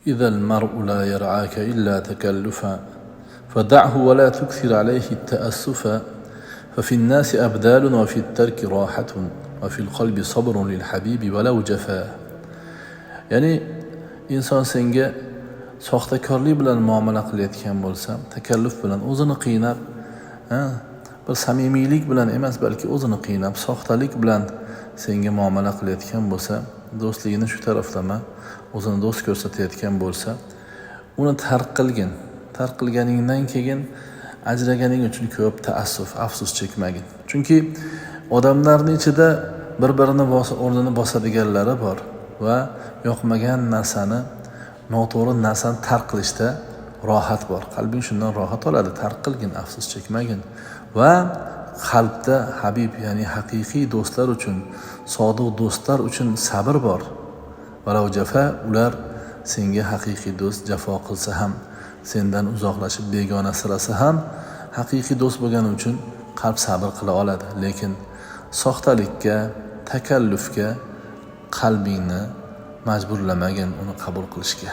إذا المرء لا يرعاك إلا تكلفا فدعه ولا تكثر عليه التأسفا ففي الناس أبدال وفي الترك راحة وفي القلب صبر للحبيب ولو جفا. Ya'ni inson senga soxtakorlik bilan muomala qilayotgan bo'lsa, takalluf bilan o'zini qiynab, bir samimiylik bilan emas, balki o'zini qiynab, soxtalik bilan senga muomala qilayotgan bo'lsa, do'stligini shu taraflama o'zini do'st ko'rsatayotgan bo'lsa, uni tark qilgin. Tark qilganingdan keyin ajraganing uchun ko'p taassuf, afsus chekmagin. Chunki odamlarni ichida bir birini o'rnini bosadiganlari bor va yoqmagan narsani, noto'g'ri narsani tark qilishda rohat bor. Qalbing shundan rohat oladi. Tark qilgin, afsus chekmagin. Va qalbda habib, ya'ni haqiqiy do'stlar uchun, sodiq do'stlar uchun sabr bor. Valau jafa, ular senga haqiqiy do'st jafo qilsa ham, sendan uzoqlashib begonasirasa ham, haqiqiy do'st bo'lgani uchun qalb sabr qila oladi. Lekin soxtalikka, takallufga qalbingni majburlamagin uni qabul qilishga.